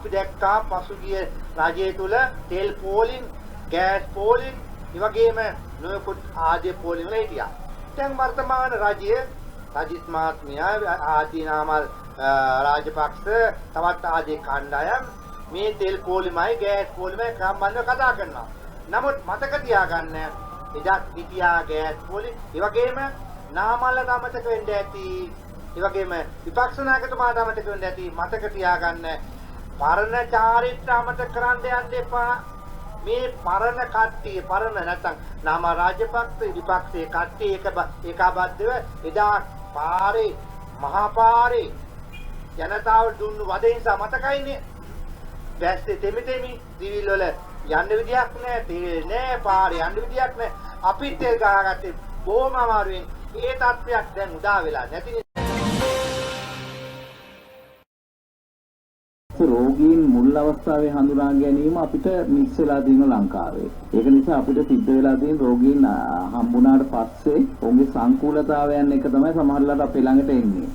අපි දැක්කා පසුගිය රජය තුල තෙල් පෝලිං, ගෑස් පෝලිං, ඒ වගේම නොයෙකුත් ආදී පෝලිං වල හිටියා. දැන් වර්තමාන රජය රජිත් මහත්මයා ආදී නාමල් රාජපක්ෂ තවත් ආදී කණ්ඩායම් මේ තෙල් පෝලිමයි ගෑස් පෝලිමයි සම්බන්ධව කතා කරනවා. නමුත් මතක තියාගන්න එදා හිටියා ගෑස් පෝලිං, ඒ වගේම නාමල්ලට අමතක වෙන්න ඇති, ඒ වගේම විපක්ෂ නායකතුමාට අමතක වෙන්න ඇති. මතක තියාගන්න පරණ චාරිත්‍ර අමතක කරන්න යන්න එපා. මේ පරණ කට්ටිය, පරණ නැත්තම් නාමල් රාජපක්ෂ විපක්ෂයේ කට්ටිය ඒකාබද්ධව එදා පාරේ මහා පාරේ ජනතාව දුන්නු වද නිසා මතකයිනේ. බැස්සේ තෙමි තෙමි සිවිල් වල යන්න විදියක් නෑ, තෙල් නෑ, පාරේ යන්න විදියක් නෑ. අපිත් තෙල් ගහගත්තේ බොහොම අමාරුවෙන්. ඒ තත්ත්වයක් දැන් උදා වෙලා නැති. රෝගීන් මුල් අවස්ථාවේ හඳුනා ගැනීම අපිට මිස් වෙලා තියෙන ලංකාවේ. ඒක නිසා අපිට සිද්ධ වෙලා තියෙන රෝගීන් හම්බුනාට පස්සේ ඔවුන්ගේ සංකූලතාවයන් එක තමයි සමහරලාට අපේ ළඟට එන්නේ.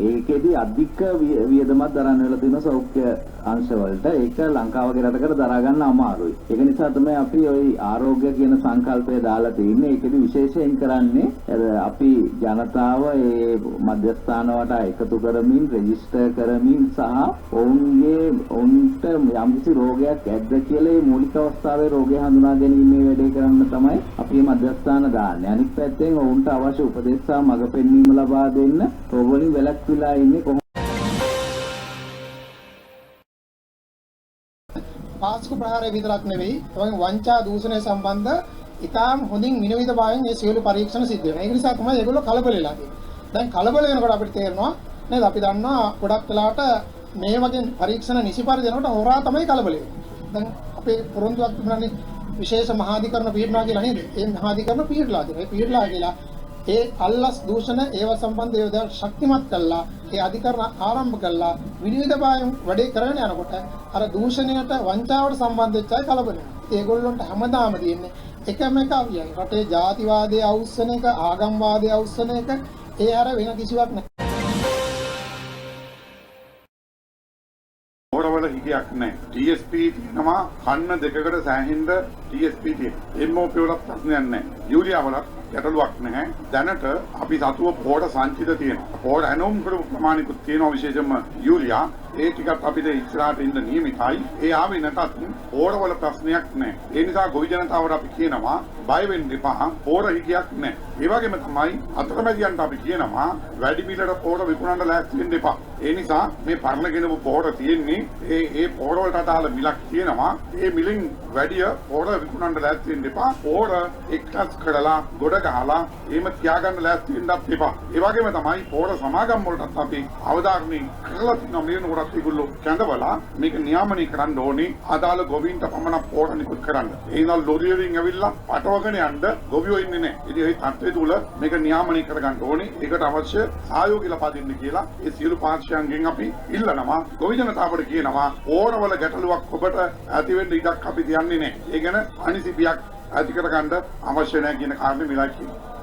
ඒකෙදි අධික වියදමක් දරන්න වෙලා තියෙන සෞඛ්‍ය අංශ වලට. ඒක ලංකාව වගේ රටකට දරා ගන්න අමාරුයි. ඒක නිසා තමයි අපි ওই ආරෝග්‍ය කියන සංකල්පය දාලා තියෙන්නේ. ඒකෙදි විශේෂයෙන් කරන්නේ අපි ජනතාව ඒ මධ්‍යස්ථාන වලට එකතු කරමින් රෙජිස්ටර් කරමින් සහ ඔවුන්ට යම්කිසි රෝගයක් ඇද්ද කියලා ඒ මූලික අවස්ථාවේ රෝගය හඳුනා ගැනීමේ වැඩේ කරන්න තමයි අපි මේ මධ්‍යස්ථාන දාන්නේ. අනිත් පැත්තෙන් ඔවුන්ට අවශ්‍ය උපදෙස් සහ මඟ පෙන්වීම ලබා දෙන්න රෝග වලින් වැළැක්විලා ඉන්නේ කොහොමද? පාස්කු ප්‍රහාරය විතරක් නෙවෙයි, ඒ වගේම වංචා දූෂණය සම්බන්ධ ඉතාම හොඳින් විනිවිදභාවයෙන් මේ සියලු පරීක්ෂණ සිද්ධ වෙනවා. ඒක නිසා තමයි ඒගොල්ලෝ කලබල වෙලා තියෙන්නේ. දැන් කලබල වෙනකොට අපිට තේරෙනවා නේද, අපි දන්නවා ගොඩක් වෙලාවට මේ වගේ පරීක්ෂණ නිසි පරිදි යනකොට හොරා තමයි කලබල වෙන්නේ. දැන් අපේ පොරොන්දුවක් තිබුණානේ විශේෂ මහාධිකරණ පිහිටනවා කියලා නේද? ඒ මහාධිකරණ පිහිටලා තියෙනවා. ඒ පිහිටලා කියලා ඒ අල්ලස් දූෂණ ඒව සම්බන්ධ ඒව දේවල් ශක්තිමත් කළා, ඒ අධිකරණ ආරම්භ කළා, විනිවිදභාවයෙන් වැඩේ කරගෙන යනකොට අර දූෂණයට වංචාවට සම්බන්ධ වෙච්ච අය කලබල වෙනවා. ඒගොල්ලොන්ට හැමදාම තියෙන්නේ එකම එක අවියයි. රටේ ජාතිවාදයේ අවුස්සන එක, ආගම්වාදයේ අවුස්සන එක, ඒ අර වෙන කිසිවක් නෑ. පොරවල හිගයක් නෑ. TSP තියෙනවා කන්න දෙකකට සෑහෙන්න TSP තියෙනවා. MOP වල ප්‍රශ්නයක් නෑ. යූරියා වල ගැටලුවක් නැහැ. දැනට අපි සතුව පොහොර සංචිත තියෙනවා. පොහොර ඇනොම් කරපු ප්‍රමාණිකුත් තියෙනවා, විශේෂයෙන්ම යූරියා. ඒ ටිකත් අපිට ඉස්සරහට ඉන්න නියමිතයි. ඒ ආවේ නැතත් පොහොරවල ප්‍රශ්නයක් නැහැ. ඒ නිසා ගොවි ජනතාවට අපි කියනවා බය වෙන්න එපා. පොහොර හිගයක් නැහැ. ඒ වගේම තමයි අතරමැදියන්ට අපි කියනවා වැඩි මිලට පොහොර විකුණන්න ලෑස්ති වෙන්න එපා. ඒ නිසා මේ පරණ ගෙනපු පොහොර තියෙන්නේ ඒ පොහොර වලට අදාළ මිලක් තියෙනවා. ඒ මිලෙන් වැඩිය පොහොර විකුණන්න ලෑස්ති වෙන්න එපා. පොහොර එක්රැස් කරලා ගොඩ ගහලා එහෙම තියාගන්න ලෑස්ති වෙන්නත් එපා. ඒ වගේම තමයි පොහොර සමාගම් වලටත් අපි අවධාරණය කරලා තියෙනවා. මේ වෙනකොටත් ඒගොල්ලෝ කැඳවලා මේක නියාමනය කරන්න ඕනේ. අදාළ ගොවීන්ට පමණක් පොහොර නිකුත් කරන්න. ඒ නිසා ලොරි වලින් ඇවිල්ලා පටවගෙන යන්න ගොවියෝ ඉන්නේ නැහැ. ඉතින් ඒ තත්ත්වය තුල මේක නියාමනය කරගන්න ඕනේ. ඒකට අවශ්‍ය සහයෝගය ලබා දෙන්න කියලා ඒ සියලු පාර්ශ්වයන්ගෙන් අපි ඉල්ලනවා. ගොවි ජනතාවට කියනවා පොහොරවල ගැටලුවක් ඔබට ඇති වෙන්න ඉඩක් අපි තියන්නේ නැහැ. ඒ ගැන අනිසි බියක් ඇති කරගන්න අවශ්‍ය නැහැ කියන කාරණේ මෙලා කියනවා.